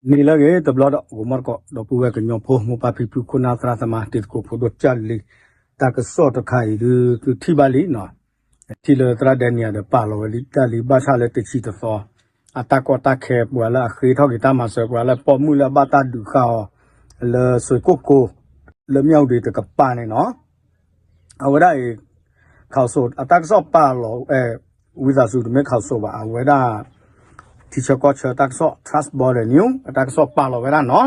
နံၤလၢအဂ့ၤ တဘျီဒီး ဂီၤမီၢ်တကိး ဒီပုၢ်ဝဲၢ်ကညီဖိ မိၢ်ပၢ်ဖံဖု ခိၣ်နၢ်သရၣ်သမါ တံၤသကိးဖိဒိၣ်ကၢ်လံၤ တၢ်ကစီၣ်တခါအံၤဒုး သုထံၣ်ဘၣ်လံနီၤ, ထံၣ်လၢသရၣ်ဒဲနံၤဒီး ပာ်လီၤဝဲလံတၢ်လံ ဘၣ်ဆၣ်လၢတဆံတသီ အတၢ်ကီတၢ်ခဲ ပှၤလၢအဃ့ထီၣ်က့ၤတၢ်မၤစၢၤ ပှၤလၢပိာ်မုၣ်လၢအဘၣ်တၢ်ဒုးဃာ်အီၤ လၢစွ့ၣ်ကိၣ်ကိၤ လၢမၠၣ်ဝတံၤတကပၤန့ၣ်နီၤ အဝဲဒၣ်အံၤ ခးစိ အတၢ်ကစီၣ်ပာ်လီၤ ဝံသးစူၤတမ့ၢ်ခးစိဘၣ် အဝဲဒၣ် ထံဆၢကီၢ်ဆၢတၢ်ကစီၣ် Trust Border News အတၢ်ကစီၣ်ပာ်လီၤဝဲဒၣ်နီၤ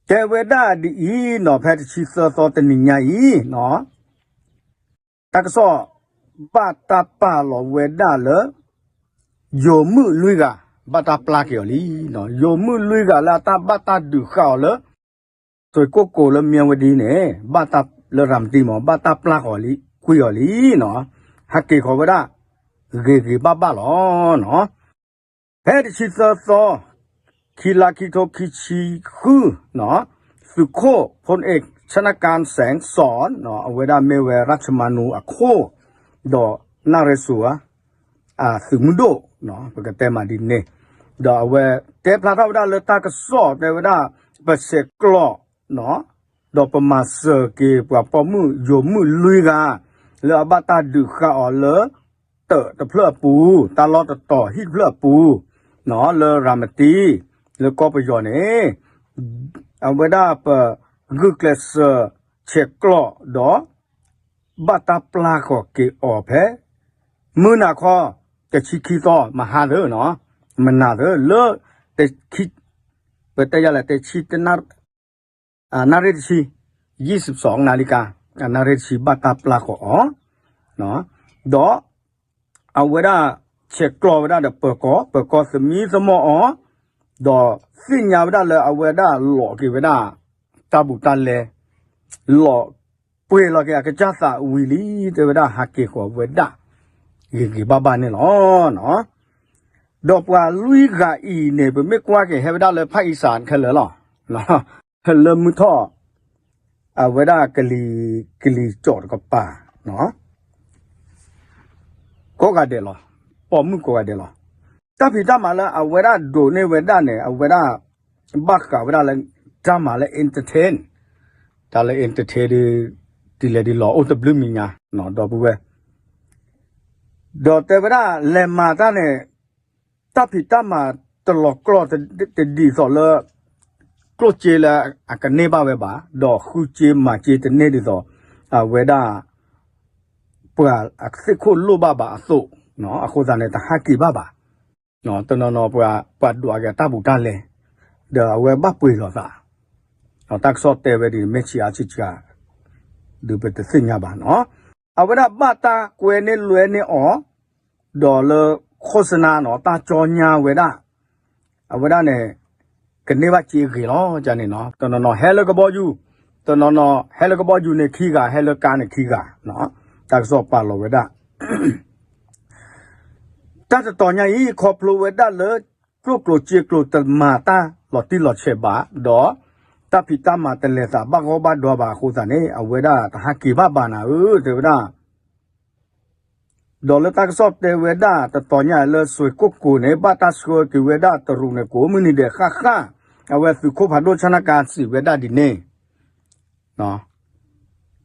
တဲဝဲဒၣ်ဒ်အံၤနီၤ ဖဲတဆံသၢသီတနံၤညါအံၤနီၤ တၢ်ကစီၣ် ဘၣ်တၢ်ပာ်လီၤဝဲဒၣ်လၢ ယိၤမုၣ်လွံၢ်ဂၤ ဘၣ်တၢ်ပျၢ်က့ၤအီၤလံ. ယိၤမုၣ်လွံၢ်ဂၤလၢအတၢ်ဘၣ်တၢ်ဒုးဃာ်အီၤလၢ စွ့ၣ်ကိၣ်ကိၤလၢမၠၣ်ဝတံၤန့ၣ် ဘၣ်တၢ်လၢရၤမတံမ့ၢ် ဘၣ်တၢ်ပျၢ်ဃီၤလံ ကွံာ်အီၤလံနီၤ. ဟးက့ၤဃီၤဝဲဒၣ် ဂ့ၤဂ့ၤဘၣ်ဘၣ်လီၤနီၤ. ဖဲတဆံသၢသီ ခံလါခံထိခံဆံဃုနီၤ သုးခိၣ်ဖိန့ၣ် ဆနကၣ်စဲၣ်စီၣ် အဝဲဒၣ်မ့ၢ်ဝဲရၣ်ချမၤနူအခိၣ် ဒီးနၣ်ရ့ၣ်စူၤ အသုးမုၢ်ဒိၣ် ပကတဲမးဒ်န့ၣ် ဒီးအဝဲတဲဖျါထီၣ်ဝဲဒၣ်လၢတၢ်ကစီၣ်တဲဝဲဒၣ် ပဆဲးကျိး ဒီးပမၤစၢၤက့ၤပှၤပိာ်မုၣ်ယိၤမုၣ်လွံၢ်ဂၤ လၢအဘၣ်တၢ်ဒုးဃာ်အီၤလၢ တၢးတဖျၢၣ်အပူၤ တၢ်လီၢ်တတီၤဟံၣ်တဖျၢၣ်အပူၤ လၢရၤမတံ လၢကီၢ်ပယီၤန့ၣ် အဝဲဒၣ်ပဂုာ်ကျဲးစၢးဆဲးကျိးဒီး ဘၣ်တၢ်ပျၢ်ဃီၤက့ၤအီၤဖဲ မုၢ်နၤခီ တဆံခံသီ မဟါသၢ မနၤသၢ လၢ ပတဲယၤလဲၣ် တဆံ နၣ်ရ့ၣ်တဆံ ယံၣ်စံးစီ နၣ်ရံၣ်ကါ နၣ်ရ့ၣ်တဆံ ဘၣ်တၢ်ပျၢ်ဃီၤအီၤ ဒီး အဝဲဒၣ်ဆဲးကျိးဝဲဒၣ်ဒီးပၢၤကီၢ် ပၢၤကီၢ်သမံသမိးအီၤ ဒီးသ့ၣ်ညါဝဲဒၣ်လၢအဝဲဒၣ်လီၤက့ၤဝဲဒၣ် တၢ်ဘူးတၢ်လဲ လီၤပှ့ၤလီၤက့ၤအကစၢ်သးဝံၤလံ တဲဝဲဒၣ်ဟးက့ၤဃီၤဝဲဒၣ် ဂ့ၤဂ့ၤဘၣ်ဘၣ်န့ၣ်လီၤ. ဒီးပှၤလွံၢ်ဂၤအံၤန့ၣ် ပမ့ၢ်ကွၢ်က့ၤဟဲဝဲဒၣ်လၢဖၣ်အံစးခဲလၢာ်လီၤ. လၢမုၢ်ထီၣ် အဝဲဒၣ်ကလံၤ ကလံၤစိးတကပၤ ကိးဂၤဒဲးလီၤ. ပိာ်မုၣ်ကိးဂၤဒဲးလီၤ. တၢ်ဖံးတၢ်မၤလၢအဝဲဒၣ်ဒိးန့ၢ်ဝဲဒၣ်န့ၣ် အဝဲဒၣ် ဘၣ်ဃးဝဲဒၣ်လၢ တၢ်မၤလၢ entertain တၢ်လၢ entertain ဒ် ဒ်လဲၣ်ဒ်လဲၣ် အိၣ်တဘျုးမံၤညါ ဒီပုၢ်ဝဲၢ် ဒီးတဲဝဲဒၣ်လဲၤမၤတၢ်န့ၣ် တၢ်ဖံးတၢ်မၤတလီၤကျီၢ်တဒ်သိးလၢ ကျိၣ်စ့လၢအကန့ၢ်ဘၣ်ဝဲဘၣ် ဒီးဃုစ့မၤစ့တန့ၢ်ဒ်သိး အဝဲဒၣ် ပှၤအသ့ၣ်ခိၣ်လိၣ်ဘၣ်ဘၣ်အသိး အဃိသတးန့ၣ် တဟးက့ၤဘၣ်ဘၣ်. တနီၤနီၤ ပှၤဒွးက့ၤတၢ်ဘူးတၢ်လဲ ဒီးအဝဲဘၣ်ပှ့ၤလိာ်သး တၢ်ကစီၣ်တဲဝဲဒ်န့ၣ် မ့ၢ်ဆံးအါဆံးဆံး ဒုးပတသ့ၣ်ညါဘၣ်နီၤ. အဝဲဒၣ်ဘၣ်တၢ်ကွဲန့ၢ်လွဲန့ၢ်အီၤ ဒီးလၢခိၣ်စနါနီၤ တၢ်ကၠီညါဝဲဒၣ် အဝဲဒၣ်န့ၣ် ကန့ၢ်ဘၣ်စ့အဂ့ၤလီၤ ကန့ၣ်နီၤ. တနီၤနီၤဟဲလၢကဘီယူၤ တနီၤနီၤဟဲလၢကဘီယူၤန့ၣ်ခံဂၤ ဟဲလၢကါန့ၣ်ခံဂၤ တၢ်ကစီၣ်ပာ်လီၤဝဲဒၣ် တၢ်တတီၤညါအံၤ ခီဖျိဝဲဒၣ်လၢ ကျိၣ်ကျိၤစ့ကျိၤတမၤတၢ်လီၤတံၢ်လီၤဆဲးဘၣ် ဒီး တၢ်ဖံးတၢ်မၤတလဲၤသးဘၣ်ဂီၢ်ဘၣ်ဒွါဘၣ်အဃိသတးန့ၣ် အဝဲဒၣ်တဟးက့ၤဘၣ်ဘၣ်နၤဧၢ တဲဝဲဒၣ် ဒီးလၢတၢ်ကစီၣ်တဲဝဲဒၣ်တတီၤညါလၢစွ့ၣ်ကိၣ်ကိၤန့ၣ် ဘၣ်တၢ်ဆှၢက့ၤဝဲဒၣ်တရူးန့ၣ် ကိးမုၢ်နံၤဒဲးဃၣ်ဃၣ် အဝဲသုးခိၣ်ဖးဒိၣ်ဆၣ်နါကါစံးဝဲဒၣ်ဒ်န့ၣ်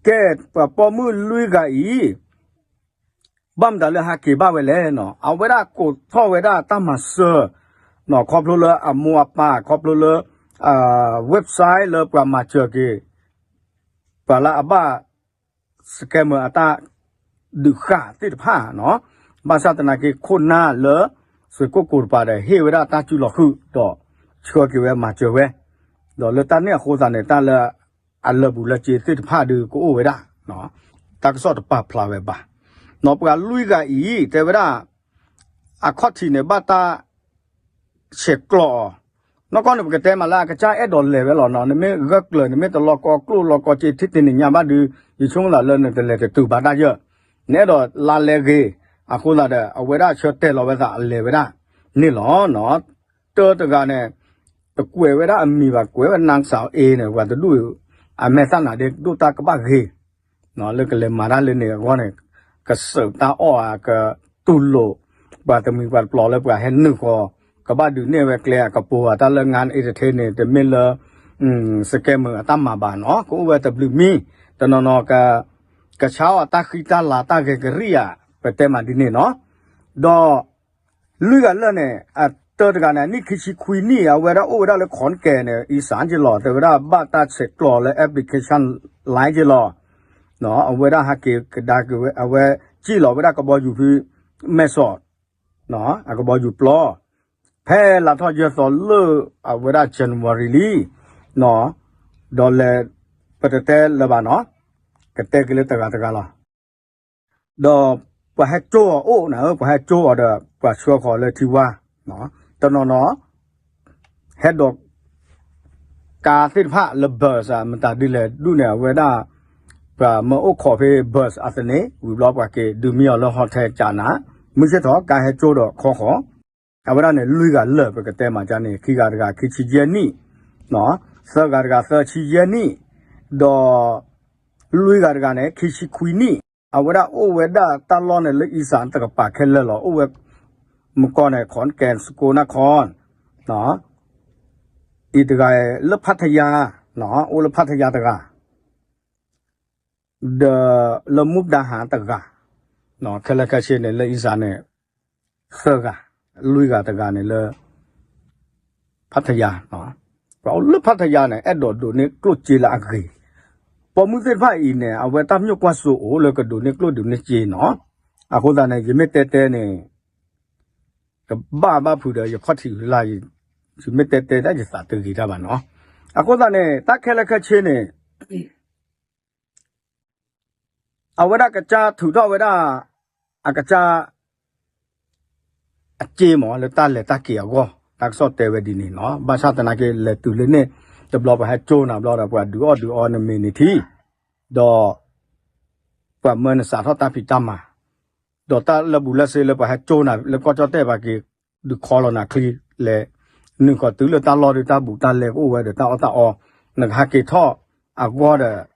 ကဲ ပှၤပိာ်မုၣ်လွံၢ်ဂၤအံၤ ဘၣ်မတၤလၢဟးက့ၤဘၣ်ဝဲလဲၣ်နီၤ အဝဲဒၣ်ကိးထီၣ်ဝဲဒၣ်တၢ်မၤစၢၤ ခီဖျိလၢအမိၢ်အပၢ် ခီဖျိလၢ website လၢပှၤမၤစၢၤက့ၤ ပှၤလၢအဘၣ် scammer အတၢ်ဒုးဃာ်သ့ၣ်တဖၣ်နီၤ ဘၣ်ဆၣ်သနာ်က့ခိၣ်နၢ်လၢ စွ့ၣ်ကိၣ်ကိၤတပၤဒီး ဟ့ၣ်ဝဲဒၣ်တၢ်စုလီၤဃုာ် ဒီးဆှၢက့ၤဝဲမၤစၢၤဝဲ ဒီးလၢတၢ်န့ၣ်အဃိသတးန့ၣ် တၢ်လၢအလၢာ်ဘူးလၢာ်စ့သ့ၣ်တဖၣ်ဒုးကအိၣ်ဝဲဒၣ် တၢ်ကစီၣ်တပာ်ဖျါဝဲဘၣ် နီၤ ပှၤလွံၢ်ဂၤအံၤ တဲဝဲဒၣ် အခီၣ်ထံးန့ၣ် ဘၣ်တၢ် ဆဲးကျိးအီၤ နီၢ်ကီၢ်န့ၣ် ပကတဲမးလၢအကစၢ်အဲၣ်ဒိးလဲၤဝဲလီၤနီၤ နမ့ၢ်ဂၢၢ်ကျၢၤ နမ့ၢ်တလီၤကီကျိၣ်လီၤကီစ့ထံၣ်တနံၤညါဘၣ်ဒုး ယဆိကမိၣ်သးလၢနတလဲၤတတုၤဘၣ်တၢ်ယၢၢ် နအဲၣ်ဒိးလါလဲဂ့ၤ အဃိသတးဒီး အဝဲဒၣ်ဆၢတဲာ်လီၤဝဲသးအလဲၤဝဲဒၣ်န့ၣ်လီၤနီၤ တၢတဂၤန့ၣ် တကွဲးဝဲဒၣ်အမံၤဘၣ် ကွဲးဝဲနၢ်စၢ်အ့န့ၣ် ပှၤတဒူၣ် အမဲာ်သၣ်နၤဒ့ဒိၣ်တၢ်ကဘၣ်ဂ့ၤ လၢကလဲၤမၤတၢ်လၢန့ၣ်အဂီၢ်န့ၣ် ကစၢၢ်တၢ်အီၣ်ဧါ ကတူၢ်လိာ် ပှၤတမှံၤပှၤတပျီၤလၢပှၤဟဲနုာ်ဃီၤ ကဘၣ်ဒုးနဲၣ်ဝဲကျဲအကပိၤ အတၢ်လၢ ငါး အံၤတထဲန့ၣ် တမ့ၢ်လၢ scammer အတၢ်မၤဘၣ်နီၤ, ကအိၣ်ဝဲတဘျုးမံၤ, တနီၤနီၤ ကဆါအီၤတၢ်ဃံတၢ်လၤတၢ်ဂဲၤကရံၣ်ဧါ, ပတဲမးဒ်န့ၣ်နီၤ, ဒီး လွံၢ်ဂၤလၢာ်န့ၣ် အတၢတဂၤန့ၣ် အနံၣ်ခံဆံခွံနံၣ် အဝဲဒၣ်အိၣ်ဝဲဒၣ်လၢ ခိၣ်နကဲန့ၣ် အံစၣ်က့လီၤ, တဲဝဲဒၣ်ဘၣ်တၢ်ဆဲးကျိးလၢ application line က့လီၤ, အဝဲဒၣ်ဟးက့ၤကဒါက့ၤဝဲ အဝဲစံၣ်လီၤဝဲဒၣ်ကဘီယူၤဖု မဲၢ်စီး အကဘီယူၤပျီ, ဖဲလါထီၣ်ယဲၢ်သီလၢ အဝဲဒၣ် January လံ, ဒီးလဲၤ ပတတဲလၢၤဘၣ်နီၤ, ကတဲက့ၤလၢတဂၤတဂၤလီၤ. ဒီးပှၤဟဲကၠိအီၤအိၣ်နၤဧၢ, ပှၤဟဲကၠိအီၤဒီး ပှၤဆှၢဃီၤလၢထံဝါ, တနီၤနီၤ ဟဲဒိး ကါသ့ၣ်တဖၣ်လၢ bus အမတၤဒ်လဲၣ်ဒူၣ်န့ၣ် အဝဲဒၣ် ပှၤမၢအိၣ်ခိးဖဲ bus အသန့ၤ ဝံၤဘျီပှၤက့ၤဒုးမံအီၤလၢ hotel ကၠးနၤ, မုၢ်ဆ့ၣ်ထီၣ်ကါဟဲကၠိဒီးခီဃီၤ, အဝဲဒၣ်န့ၣ် လွံၢ်ဂၤလၢာ်ပကတဲမးကန့ၣ် ခံဂၤတဂၤခံဆံယဲၢ်နံၣ်, သၢဂၤတဂၤသၢဆံယဲၢ်နံၣ်, ဒီး လွံၢ်ဂၤတဂၤန့ၣ် ခံဆံခွံနံၣ်, အဝဲဒၣ်အိၣ်ဝဲဒၣ်တၢ်လီၢ်န့ၣ်လၢအံစၣ်တကပၤခဲလၢာ်လီၤ, အိၣ်ဝဲ မကီၢ်န့ၣ် ခိၣ်နကဲ စကိးနၢ်ခီ အံၤတဂၤလၢဖးထယါ, အိၣ်လၢဖးထယါတဂၤ, ဒီးလၢမူဒါဟၣ်တဂၤ, ခဲလၢာ်ခဲဆ့န့ၣ် လၢအံစၣ်န့ၣ် သၢဂၤ, လွံၢ်ဂၤတဂၤန့ၣ်လၢ ဖးထယါ, ပှၤအိၣ်လၢဖးထယါန့ၣ် အဲၣ်ဒိးဒိးန့ၢ်ကျိၣ်စ့လၢအဂ့ၤ, ပိာ်မုၣ်သ့ၣ်တဖၣ်အံၤန့ၣ် အဝဲတၢ်မၠိၣ်ကွၢ်စိအိၣ်လၢကဒိးန့ၢ်ကျိၣ်ဒိးန့ၢ်စ့နီၤ, အဃိသတးန့ၣ် ယမ့ၢ်တဲတဲန့ၣ် ကဘၣ်ဘၣ်ဖုးဒီးယခီၣ်ထံးလၢ်, ယမ့ၢ်တဲတဲဒၣ်ယသးတဂ့ၤတၢ်ဘၣ်နီၤ, အဃိသတးန့ၣ် တၢ်ခဲလၢာ်ခဲဆ့န့ၣ် အဝဲဒၣ်ကစၢ်ထုးထီၣ်ဝဲဒၣ် အကစၢ် အစ့မး လၢတၢ်လဲၤတၢ်က့ၤအဂီၢ် တၢ်ကစီၣ်တဲဝဲဒ်န့ၣ်နီၤ, ဘၣ်ဆၣ်သနာ်က့ လဲၤတုၤလၢန့ၣ် တဘျီပှၤဟဲကၠိနၤဘျီဒီး ပှၤဒုးအီၣ်ဒုးအီနမ့ၤန့ၣ်ထံ, ဒီး ပှၤမၢနသးထီၣ်တၢ်ဖံးတၢ်မၤ, ဒီးတၢ်လၢာ်ဘူၣ်လၢာ်စ့လၢပှၤဟဲကၠိနၤလၢကီၢ်ကၠီၣ်တဲၣ် ပှၤက့ၤဒုးခီလီၤနၤချံလဲၣ်, နုာ်ဃီၤတုၤလၢတၢ်လီၢ်ဒီးတၢ်ဘူးတၢ်လဲကအိၣ်ဝဲဒီးတၢ်အီၣ်တၢ်အီ, နကဟးက့ၤထီၣ်အဂီၢ်ဒီး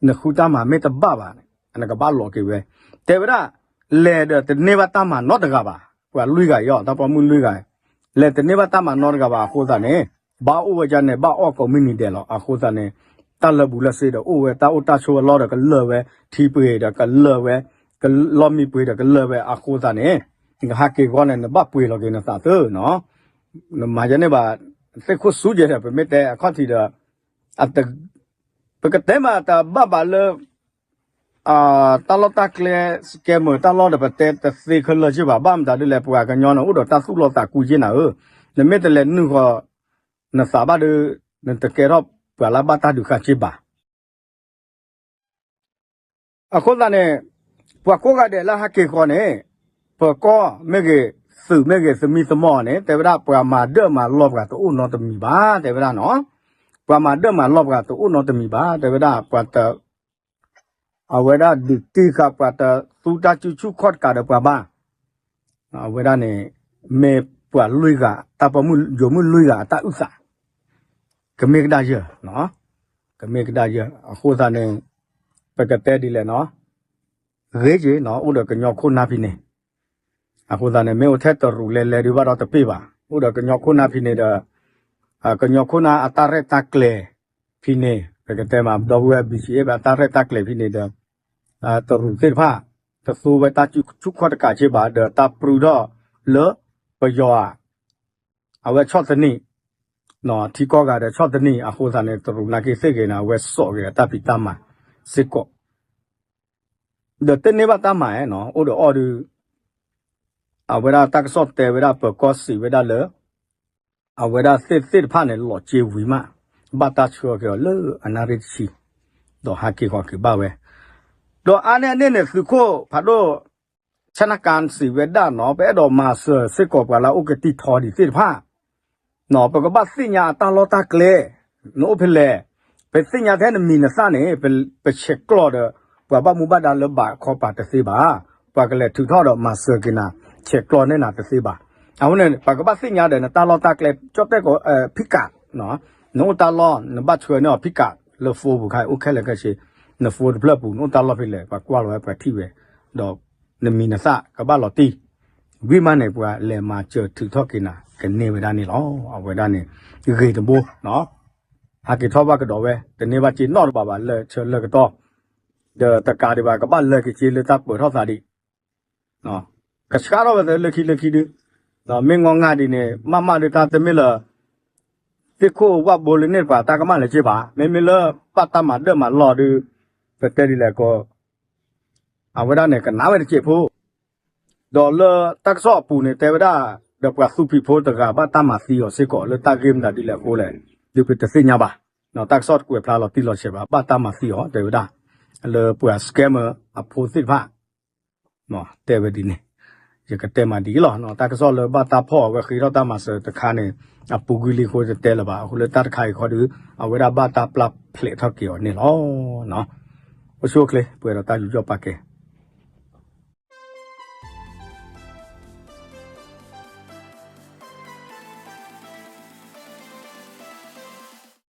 နဃုတၢ်မၤမ့ၢ်တဘၣ်ဘၣ်န့ၣ် နကဘၣ်လီၤက့ၤဝဲ, တဲဝဲဒၣ် လဲၤဒီးတန့ၢ်ဘၣ်တၢ်မၤနီတဂၤဘၣ်, ပှၤလွံၢ်ဂၤအံၤ တၢ်ပိာ်မုၣ်လွံၢ်ဂၤ, လဲၤတန့ၢ်ဘၣ်တၢ်မၤနီတဂၤဘၣ်အဃိသတးန့ၣ်, ဘၣ်အိၣ်ဝဲဒၣ်န့ၣ် ဘၣ်အီၣ်ကိးမုၢ်နံၤဒဲးလီၤ, အဃိသတးန့ၣ် တၢ်လၢာ်ဘူၣ်လၢာ်စ့ဒီးအိၣ်ဝဲ တၢ်အိၣ်တၢ်ဆိးအလီၢ်ဒီးကလၢာ်ဝဲ, ထံပှ့ၤဒီးကလၢာ်ဝဲ, လီၢ်မံပှ့ၤဒီးကလၢာ်ဝဲအဃိသတးန့ၣ်, နကဟးက့ၤဂီၢ်န့ၣ် နဘၣ်ပှ့ၤလီၤက့ၤနသးသၢနီၤ, နမၤယဲန့ၣ်ဘၣ်, သ့ၣ်ခိၣ်စူယဲဒီး ပမ့ၢ်တဲအခီၣ်ထံးဒီး ပကတဲမးတဘၣ်ဘၣ်လၢ တၢ်လီၢ်တၢ်ကျဲ scammer တၢ်လီၢ်ဒီး ပတဲတသ့ခဲလၢာ်က့ဘၣ်, ဘၣ်မတၤဒ်လဲၣ် ပှၤကညီန့ၣ် အိၣ်ဒီးတၢ်သူၣ်လီသးကွံက့နၤဧၢ, နမ့ၢ်တလဲၤနုာ်ဃီၤနသးဘၣ်ဒီး နတကဲထီၣ်ပှၤလၢဘၣ်တၢ်ဒုးဃာ်က့ဘၣ်. အဃိသတးန့ၣ် ပှၤကိးဂၤဒဲးလၢဟဲက့ၤဃီၤန့ၣ် ပၢၤကီၢ်မ့ၢ်ဂ့ၤ, သုးမ့ၢ်ဂ့ၤ, သမံသမိးန့ၣ် တဲဝဲဒၣ် ပှၤမၤဒၢၣ်မၤလီၢ်ပှၤတအိၣ်နီတမံၤဘၣ် တဲဝဲဒၣ်နီၤ, ပှၤမၤဒၢၣ်မၤလီၢ်ပှၤတအိၣ်နီတမံၤဘၣ် တဲဝဲဒၣ်, ပှၤတ အဝဲဒၣ်ဒုးတံၢ်ဃာ်ပှၤတသူတၢ်စုဆူၣ်ခီၣ်တကးဒီးပှၤဘၣ်, အဝဲဒၣ်န့ၣ် မ့ၢ်ပှၤလွံၢ်ဂၤ တၢ်ပိာ်မုၣ်ယိၤမုၣ်လွံၢ်ဂၤအတၢ်အုၣ်သး, ကမ့ၢ်ကဒါယၢ်, ကမ့ၢ်ကဒါယၢ် အဃိသတးန့ၣ် ပကတဲဒ်လဲၣ်နီၤ, ဂ့ၤက့ၤနီၤ အိၣ်ဒီးကညီခိၣ်နၢ်ဖဲန့ၣ်, အဃိသတးန့ၣ် မ့ၢ်အိၣ်ထဲတရူးလဲၤလဲၤဒုးဘၣ်ဒီးတပ့ၢ်ဘၣ်, အိၣ်ဒီးကညီခိၣ်နၢ်ဖဲန့ၣ်ဒီး ကညီခိၣ်နၢ်အတၢ်ရဲၣ်တၢ်ကျဲၤဖဲန့ၣ် ပကတဲမး ဒီပုၢ်ဝဲၢ် ဘံၣ်စံၣ်အ့ၣ် အတၢ်ရဲၣ်တၢ်ကျဲၤဖဲန့ၣ်ဒီး တရူးသ့ၣ်တဖၣ် တသူဝဲတၢ်စုဆူၣ်ခီၣ်တကးက့ဘၣ် ဒီးတၢ်ပြူထီၣ်လၢပယီၤဧါ, အဝဲဆီၣ်သနံး, ထံကီၢ်ဂၤဒီးဆီၣ်သနံး အဃိသတးန့ၣ် တရူးနာ်က့သ့ၣ်ဂ့ၤန့ၣ် အဝဲစိာ်က့ၤအတၢ်ဖံးတၢ်မၤစ့ၢ်ကီး ဒီးတန့ၢ်ဘၣ်တၢ်မၤနီၤ အိၣ်ဒီးအီၤဒီး အဝဲဒၣ်တၢ်ကစီၣ်တဲဝဲဒၣ် ပၢၤကီၢ်စံးဝဲဒၣ်လၢ အဝဲဒၣ်သ့ၣ်သ့ၣ်တဖၣ်န့ၣ် လီၤစ့ဝံၤမး ဘၣ်တၢ်ဆှၢက့ၤအီၤလၢအနၣ်ရံၣ်တဆံ, ဒီးဟးက့ၤဃီၤက့ၤဘၣ်ဝဲ, ဒီးအါန့ၢ်အန့ၣ်န့ၣ် သုးခိၣ်ဖးဒိၣ် ဆၣ်နၢ်ကၣ်စံးဝဲဒၣ်နီၤ ပအဲၣ်ဒိးမၤစၢၤစ့ၢ်ကီးပှၤလၢအအိၣ်ကတံာ်ထီဒံးသ့ၣ်တဖၣ် ပကဘၣ်သ့ၣ်ညါအတၢ်လီၢ်တၢ်ကျဲ, နအိၣ်ဖဲလဲၣ်, ပသ့ၣ်ညါထဲနမံၤနသၣ်န့ၣ် ပဆဲးကျိးဒီး ပှၤဘၣ်မူဘၣ်ဒါလၢဘၣ်ခီပၤတသ့ဘၣ်, ပှၤကလဲၤထုးထီၣ်ဒီးမၤစၢၤက့ၤနၤ, ဆဲးကျိးန့ၢ်နၤတသ့ဘၣ်. အဃိန့ၣ် ပကဘၣ်သ့ၣ်ညါဒီးနတၢ်လီၢ်တၢ်ကျဲ ကၠီၣ်တဲၣ်ကိး ဖံးကး, နအိၣ်တၢ်လီၢ် နဘၣ်ဆှၢန့ၢ်အီၤဖံးကးလၢ phone ပူၤခါ အိၣ်ခဲလၢာ်ခဲဆ့, န phone တဖျၢၣ်ပူၤ နအိၣ်တၢ်လီၢ်ဖဲလဲၣ် ပှၤကွၢ်လီၤဝဲပှၤထံၣ်ဝဲ, ဒီးနမံၤနသၣ်ကဘၣ်လီၤတံၢ်, ဝံၤမးန့ၣ် ပှၤလဲၤမၤစၢၤထုးထီၣ်က့ၤနၤ ကန့ၢ်ဝဲဒၣ်န့ၣ်လီၤ. အဝဲဒၣ်န့ၣ် ဂ့ၤတဘိ ဟးက့ၤထီၣ်ဘၣ်ကဒီးဝဲ တန့ၢ်ဘၣ်စ့နီတဘးဘၣ် လၢဆၢလၢကတီၢ် ဒီးတကးဒံးဘၣ် ကဘၣ်လၢက့ၤစ့လၢတၢ်ပၢၤထီၣ်သးဒံး ကဆှၣ်ထီၣ်ဝဲသ့လၢခံလၢခံဒု မ့ၢ်ငီၢ်ငၢ်ဒ်န့ၣ် မ့မ့ၢ်ဒုးတၢ်တမ့ၢ်လၢ သ့ၣ်ခိၣ်ဝၣ်ဘိလၢန့ၣ်တပှၤ တၢ်ကမၣ်လၢၤက့ၤဘၣ်. မ့မ့ၢ်လၢဘၣ်တၢ်မၤဒၢၣ်မၤလီၢ်ဒု ပတဲဒ်လဲၣ်ကီး အဝဲဒၣ်န့ၣ် ကနၣ်ဝဲတစဲးဖိ ဒီးလၢတၢ်ကစီၣ်အပူၤန့ၣ် တဲဝဲဒၣ် ဒီးပှၤသူဖံးဖိတဂၤ ဘၣ်တၢ်မၤသံအီၤစ့ၢ်ကီး လၢတၢ်ဂ့ၢ်မတၤဒ်လဲၣ်အဃိလဲၣ် ဒုးပတသ့ၣ်ညါဘၣ်. တၢ်ကစီၣ်တကွဲးဖျါလီၤတံၢ်လီၤဆဲးဘၣ် ဘၣ်တၢ်မၤသံအီၤ တဲဝဲဒၣ် လၢပှၤ scammer အဖိသ့ၣ်တဖၣ် တဲဝဲဒ်န့ၣ် ယကတဲမးဒ်အံၤလီၤ. တၢ်ကစီၣ်လၢဘၣ်တၢ်ဖီၣ်အဝဲဃ့ထီၣ်တၢ်မၤစၢၤတခါန့ၣ် အပူၤကွံာ်လံအဃိတတဲလၢၤဘၣ်. အဃိလၢတၢ်တခါအံၤခီဒု အဝဲဒၣ်ဘၣ်တၢ်ပျၢ်ဖျဲးထီၣ်က့ၤအီၤန့ၣ်လီၤ. အိၣ်ဆူၣ်အိၣ်ချ့ ပှဲၤဒီးတၢ်ယူးယီၣ်ပာ်ကဲ